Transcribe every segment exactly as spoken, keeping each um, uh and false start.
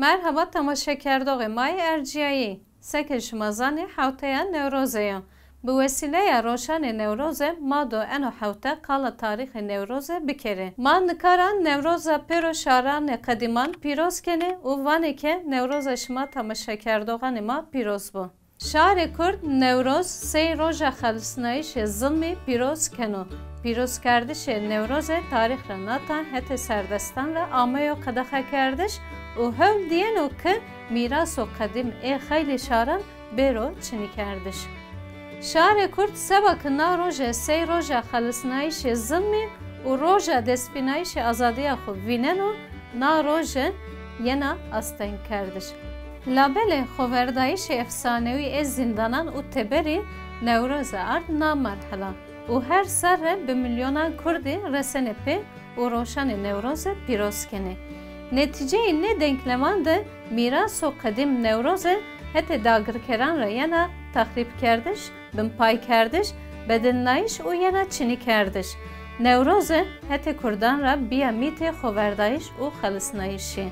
Merheba temaşekerdoxê ma yê erciyayî. Seke şima zanî hewteya Newrozê ya. Bi wesîleya roşanê Newrozê ma do eno hewte qala tarîxê Newrozê bikerê. Ma nikara Newroza pêro şaranê qedîman pîroz kenê û vanê ke Newroza şima temaşekerdoxanê ma pîroz bo. Şarê Kurd Newroz sey roja xelisnayîşê zilmî pîroz keno. Pîrozkerdişê Newrozê tarîx re nata hetê serdestan re ameyo qedexekerdiş û hewl diyeno ki mîraso qedîm ê xeylê şaran bêro çinîkerdiş. Şarê Kurd seba ki na roje sey roja xelisnayîşê zilmî û roja destpênayîşê azadiya xwe vîneno, na roje yena astengkerdiş. Labelê xoverdayîşê efsanewî ê zîndanan û teberî Newroze ard na merhela û her serre bi milyonan Kurdî resenê pê û roşanê Newroze pîroz kenê. Netîceyê nê denkleman de mîraso qedîm Newroze hetê dagirkeran re yena texrîbkerdiş, binpaykerdiş, bedilnayîş û yena çinîkerdiş. Newroze hetê Kurdan re biya mîtê xoverdayîş û xelisnayîşî.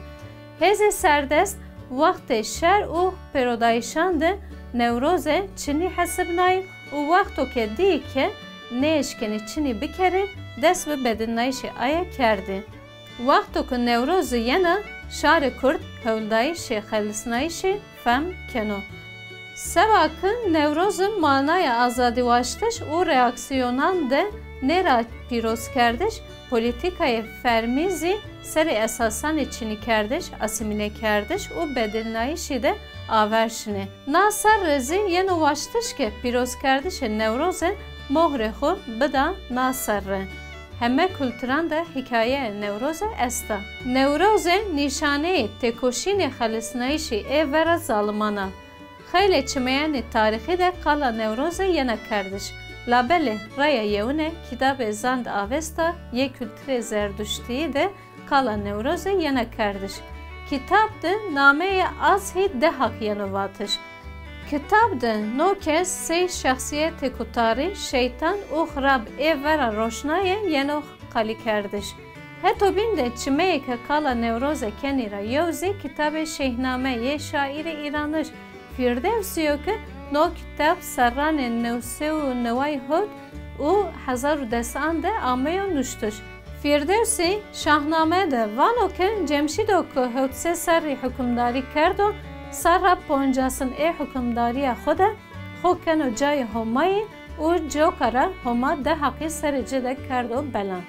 Hêzê serdest wextê şer û pêrodayîşan de Newroze çinî hesibnayî û wexto ke dîyî ke nêeşkenî çinî bikerî, dest bi bedilnayîşê aye kerdî. Wexto ku Newroz yena, şarê Kurd hewldayîşê xelisnayîşê fehm keno. Seba ku Newroz manaya azadîwaştiş û reaksiyonan de nêra pîrozkerdiş, polîtîkayê fermî zî serê esasanê çinîkerdiş, asîmîlekerdiş û bedilnayîşî de aver şinê. Na serre zî yeno waştiş ke pîrozkerdişê Newroze mohrê xwe bida na serre. Heme kulturan de hîkayeya Newroze esta. Newroze nîşaneyê têkoşînê xelisnayîşî ê vera zaliman a. Xeylê çimeyanê tarîxî de qala Newroze yena kerdiş. Labelê raya yewine kitabê Zand Avesta yê kulturê Zerduştîyî de qala Newrozê yena kerdiş. Kitab de nameyê Azhî Dehak yeno vatiş. Kitab de no kes sey şexsiyetê kutarî, şeytan û xirab ê vera roşnayê yeno qalîkerdiş. Heto bîn de çimeyê ke qala Newrozê kenî ra yew zî kitabê Şêhname yê şaîrê îraniş Fîrdewsî yo ke no kitab serranê new sey û neway hewt û hezar û desan de ameyo nuştiş. Fîrdewsî Şahname de vano ke Cemşîdo ku hewt sey serrî hukimdarî kerdo, serra poncasin ê hukimdariya xwe de xwe keno cayê Homayî û coka re Homa Dehaqî serê ci de kerdo belan.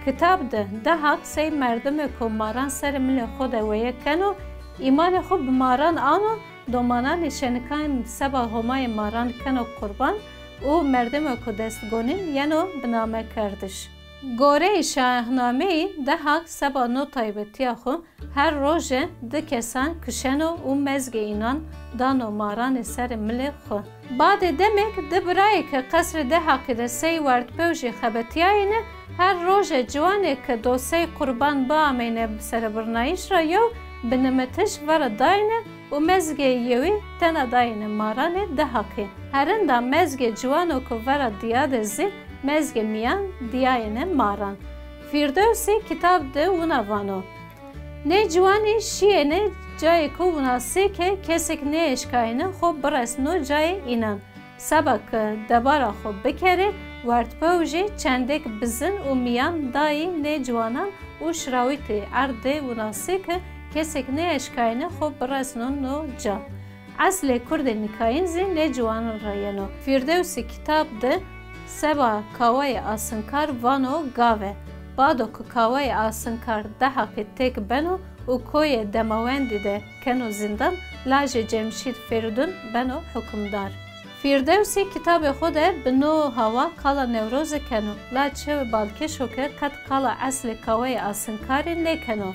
Kitab de Dehaq sey merdimê ku maran serê milê xwe de weye keno, îmanê xwe bi maran ano, domananê şenikan seba Homayê maran keno qurban û merdimê ku destgonîn yeno bi name kerdiş. Goreyê Şahnameyî Dehaq seba no taybetiya xwe her roje di kesan kişeno û mezgê înan dano maranê serê milê xwe. Badê demek di birayê ke qesrê Dehaqê de sey werdpewjî xebetiyayîne, her roje ciwanê ke do sey qurban biameyne serebirnayîş ra yew bi nimitiş vera dayne û mezgê yewî tena dayêne maranê Dehaqê. Herinda mezgê ciwano ku vera diya de zî mezgê miyan diyayêne maran. Fîrdewsî kitab de wina vano: Nê ciwanî şiyêne cayê ku winasê ke kesek nêeşkayêne xwe biresno cayê înan. Seba ke debara xwe bikerê, werdpewjê çendêk bizin û miyan dayî nê ciwanan û şirawîtî erdê winasê ke kesek nêeşkayne xwe biresno no ca. Eslê kurdê nikayin zî nê ciwanan re yeno. Fîrdewsî kitab de seba kawayê asinkar vano gave. Bado ku kawayê asinkar Dehaqê têk beno û koyê Demawendî de keno zîndan, lajê Cemşîd Ferîdûn beno hukimdar. Fîrdewsî kitabê xwe de bi no hawa qala Newrozê keno, la çi balkêşo ke qet qala eslê kawayê asinkarê nêkeno.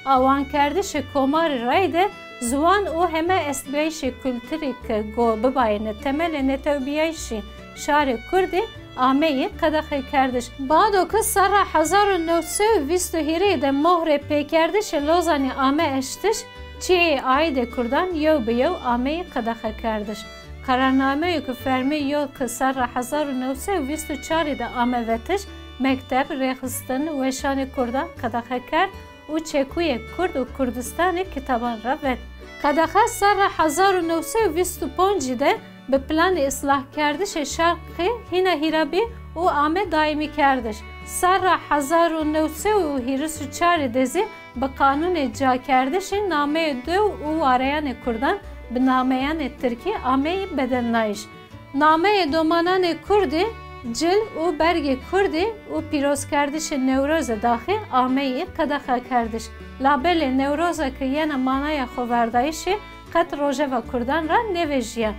Awankerdişê komarê rayî de ziwan û heme estbiyayîşê kulturî ke go bibayêne temelê netewbiyayîşê şarê kurdî, ameyî qedexekerdiş. Bado ku serra hezar û new sey û vîst û hîrê de mohrê pêkerdişê Lozanî ame eştiş, çiyê aîdê kurdan yew bi yew ameyî qedexekerdiş. Qerarnameyê ku fermî yo ku serra hezar û new sey û vîst û çarî de ame vetiş, mekteb, rêxistin, weşanê kurdan qedexe kerd û çekuyê Kurd û Kurdistanê kitaban re vet. Qedexe serra hezar û new sed û vîst û pancî de bi planê islahkerdişê şerqê hîna hîra bî û ame daîmîkerdiş. Serra hezar û new sed û hîris û çarê de zî bi qanûnê cakerdişê nameyê dew û wareyanê kurdan bi nameyanê tirkî ameyî bedelnayîş. Nameyê domananê kurdî, cil û bergê kurdî û pîrozkerdişê Newrozê daxî ameyî qedexekerdiş. Labelê Newroza ke yena manaya xoverdayîşê qet rojeva kurdan ra nêvejîya.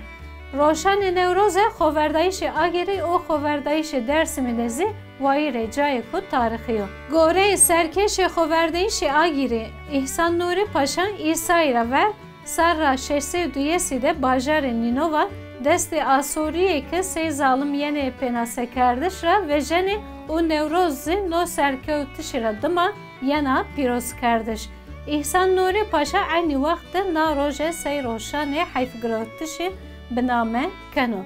Roşanê Newroze xoverdayîşê Agirî û xoverdayîşê Dersimî de zî wayîrê cayêko tarixî yo. Goreyê serkêşê xoverdayîşê Agirî Îhsan Nûrî Paşa Îsayî ra ver serra şeş sed û duyesî de bajarê Nînova destê Asoriyê ke sey zalim yenê pênasekerdiş ra vejenê û Newroz zî no serkewtişî ra dima yena pîrozkerdiş. Îhsan Nûrî Paşa eynî wext de na roje sey roşanê heyfgirotişî bi name keno.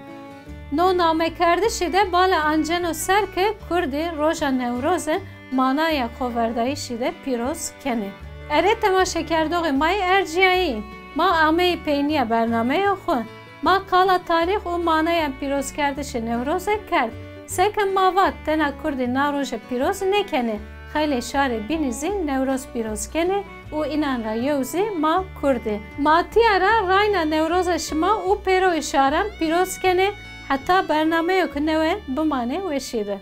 No namekerdişî de bala anceno ser ke kurdî roja Newroze manaya xoverdayîşî de pîroz kenê. Erê temaşekerdoxê ma yê erciyayî, ma ameyî peynîya bernameya xwu. Ma qala tarîx û manaya pîrozkerdişê Newroze kerd. Seke ma vat tena kurdî na roje pîroz nêkenê, xeylê şarê bînî zî Newroz pîroz kenê û înan ra yew zî ma kurdî. Ma tîya ra rayna Newroza şima û pêroyê şaran pîroz kenê, heta bernameyêko newe bimanê weşî de.